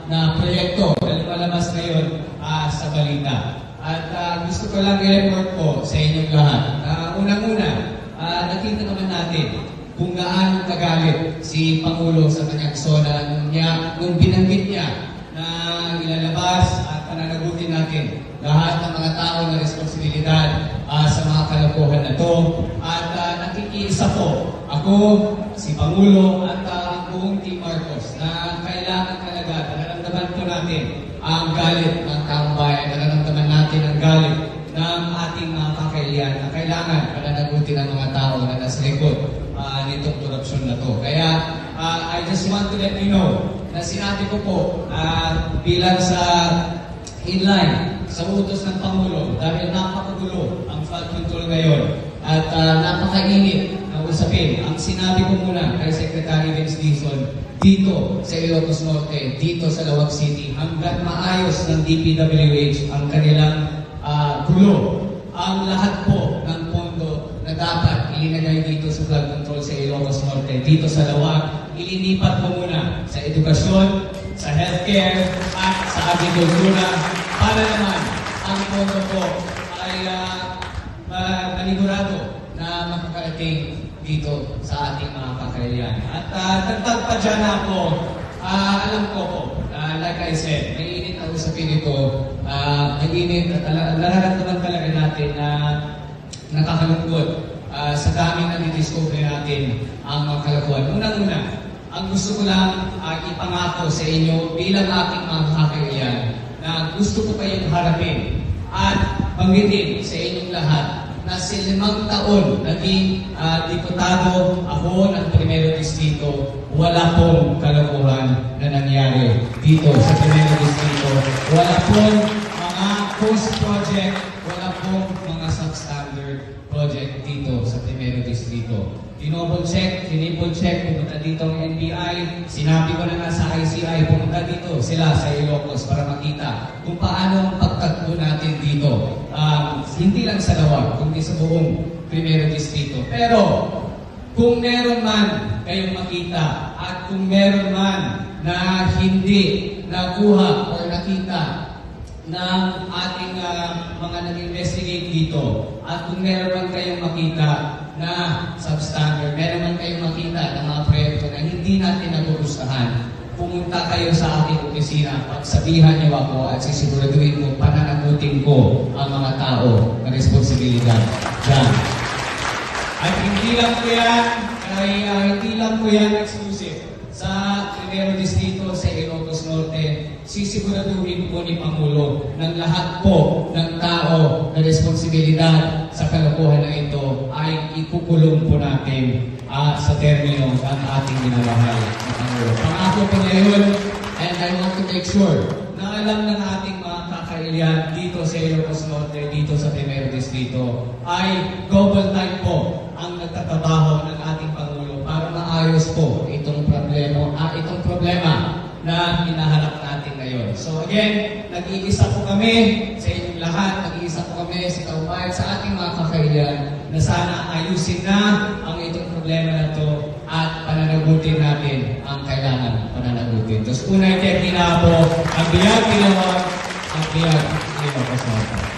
na proyekto na lumalabas ngayon sa balita. At gusto ko lang i-report po sa inyong lahat. Unang-una, nakita naman natin kung gaano kagalit si Pangulo sa kanyang sona nung binanggit niya na ilalabas at pananagutin natin lahat ng mga tao na responsibilidad sa mga kalokohan na to. At nakikiisa po ako, si Pangulo at ang buong Team Marcos na kailangan talaga, nararamdaman po natin ang galit ng taong bayan, nararamdaman natin ang galit ng ating mga kakailian na kailangan pananagutin ng mga tao na nasa likod nitong korupsyon na to. Kaya I just want to let you know na sinabi ko po bilang sa inline sa utos ng Pangulo dahil napakagulo ang flood control ngayon at napakainit na usapin. Ang sinabi ko muna kay Secretary Vince Dizon dito sa Ilocos Norte, dito sa Lawag City, hanggang maayos ng DPWH ang kanilang gulo. Ang lahat po ng pondo na dapat ilinagay dito sa flood control sa Ilocos Norte, dito sa Lawag, ilinipat po muna sa edukasyon, sa healthcare, at sa agrikultura para naman ang pondo po ay manigurado na makakarating dito sa ating mga kakailian. At dagdag pa dyan ako, alam ko po, like I said, mainit ang usapin ito, nag-init at nararamdaman talaga natin na nakakalungkot sa daming nadidiscover natin ang mga kalokohan. Unang-una, ang gusto ko lang ipangako sa inyo bilang aking mga kakailian na gusto ko kayong harapin at banggitin sa inyong lahat na sa 5 taon naging diputado ako ng Primero Distrito, wala pong kalokohan na nangyari dito sa Primero Distrito. Wala pong mga post project, wala pong mga substandard project dito sa Primero Distrito. Tinouble check, tinipple check, pumunta dito ang NBI, sinabi ko na nga sa ICI, pumunta dito sila sa Ilocos para makita kung paano ang pagtatlo natin dito. Hindi lang sa Lawag, kundi sa buong Primero Distrito. Pero, kung meron man kayong makita at kung meron man na hindi nakuha o nakita ng ating mga nag-investigate dito at kung meron man kayong makita na substandard, meron man kayong makita ng mga proyekto na hindi natin nagugustahan, pumunta kayo sa ating opisina, pagsabihan niyo ako at sisiguraduhin ko, pananagutin ko ang mga tao na responsibilidad dyan. At hindi lang po yan exclusive sa Primero Distrito sa Ilocos Norte. Sisiguraduhin po ni Pangulo ng lahat po ng tao na responsibilidad sa kalokohan na ito ay ikukulong po natin sa termino ng ating minamahal na Pangulo. Pangako po na yun, and I want to make sure na alam ng ating mga kakailian dito sa Ilocos Norte, dito sa Primero Distrito, ay double time po ang nagtatrabaho ng ating Pangulo para maayos po itong problema na hinaharap natin ngayon. So again, nag-iisa po kami sa inyong lahat, nag-iisa po kami sa kaubayan, sa ating mga kakailian na sana ayusin na ang itong problema na to at pananagutin natin ang kailangan pananagutin. Tapos unay, kaya po, ang biyag, tinawag, ang biyag, tinawag.